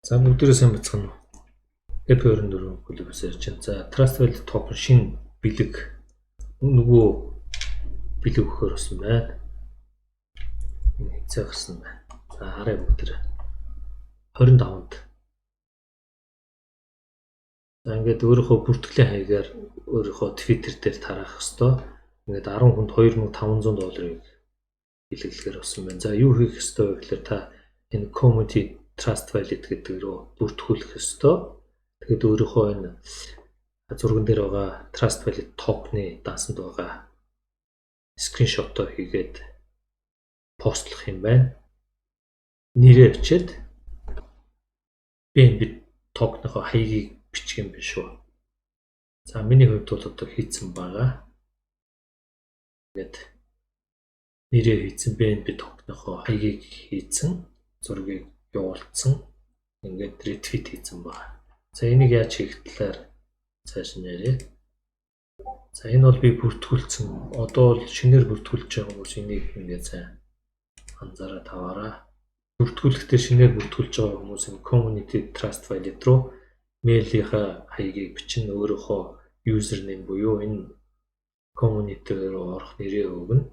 За, бүгдээрээ сайн байцгаана уу? Happy 24 клубээс ярьж байна. За, Trust Wallet token шинэ бэлэг, нөгөө бэлэг өгөхөөр болсон байна. Энэ хэзээ гарсан байна? За, харъя бүгдээрээ. 25-нд. За, ингээд өөрийнхөө бүртгэлийн хаягаар өөрийнхөө Twitter дээр тараах ёстой. Ингээд 10 хүнд 2500 долларыг бэлэглэхээр болсон байна. За, юу хийх ёстой вэ гэхээр та энэ community Trust Wallet гэдэг рүү бүртгүүлэх ёстой. Тэгээд өөрийнхөө энэ зурган дээр байгаа Trust Wallet token-ы дансанд байгаа screenshot оо хийгээд post лох юм байна. Нэрээ бичээд BNB token-ийнхоо хаягийг бичих юм биш үү. За, миний хувьд бол одоо хийцэн байгаа. Ингээд нэрээ хийцэн, BNB token-ийнхоо хаягийг хийцэн, зургийг явуулсан, ингээд retweet хийцэн байгаа. За, энийг яаж хийх талаар цааш нь яриа. За, энэ бол би бүртгүүлсэн. Одоо бол шинээр бүртгүүлж байгаа хүмүүс энийг ингээд сайн анзаараад аваарай. Бүртгүүлэхдээ шинээр бүртгүүлж байгаа хүмүүс энэ community Trust Wallet руу mail-ийнхаа хаягийг бичин, өөрийнхөө username буюу энэ community руу орох нэрээ өгнө.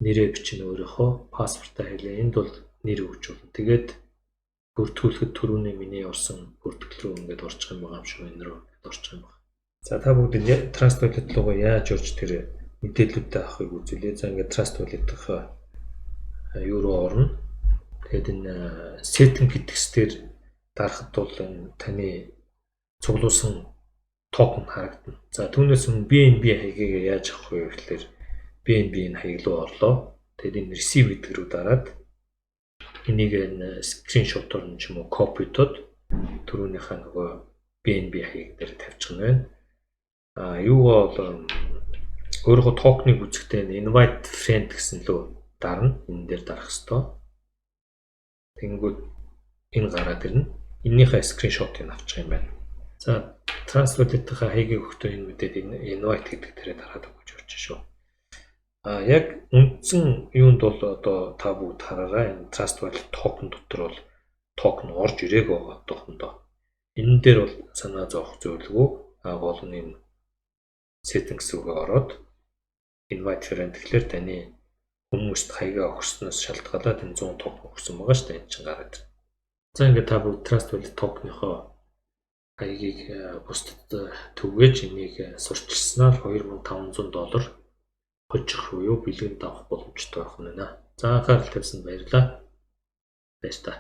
Нэрээ бичин, өөрийнхөө password аа хэлээ. Энд бол нэр өгч болно. Тэгээд бүртгүүлэхэд түрүүний миний орсон бүртгэл рүү ингээд орчих юм байгаа юм шиг, энэ рүү орчих юм байна. За, та бүгд Trust Wallet руугаа яаж орж тэр мэдээллүүдээ авахыг үзүүлье. За, ингээд Trust Wallet-ийнхаа юу руу орно. Тэгээд энэ setting гэдгс дээр дарахад бол энэ таны цуглуулсан токен харагдана. За, түүнээс өмнө BNB хаягийг яаж авах вэ гэхлээр BNB-ийн хаяг руу орлоо. Тэгээд энэ receive гэдэг рүү дараад энийг энэ screenshot оор нь ч юм уу copy доод түрүүнийхээ нөгөө BNB хаяг дээр тавьчих нь байна. А юугаа бол өөрийнхөө токеныг үзэхдээ invite friend гэсэн лөө дарна. Энэ дээр дарах хэвээр. Тэнгүүд энэ гараад ирнэ. Эннийхээ screenshot ыг авчих юм байна. За, Trust Wallet-ийнхаа хаягийг өгөхдөө энэ мэдээд энэ invite гэдэг дээрээ дараад өгч болж шүү. А яг үндсэн юунд бол одоо та бүгд хараарай. Энэ Trust Wallet токен дотор бол токен орж ирээг байгаа одоохондоо. Энэ дээр бол санаа зовох зүйлгүй. А гол нь энэ settings рүүгээ ороод invite friend гэхлээр таны хүмүүст хаягаа өгснөөс шалтгаалаад энэ 100 токен өгсөн байгаа шүү дээ. Энэ чинь гараад ирнэ. За, ингээд та бүгд Trust Wallet токеныхоо хаягийг бусдад түгээж, энийг сурчилснаар 2500 доллар хожих буюу бэлгэнд авах боломжтой байх нь байна. За, анхаарал тавьсанд баярлалаа. Баяр та.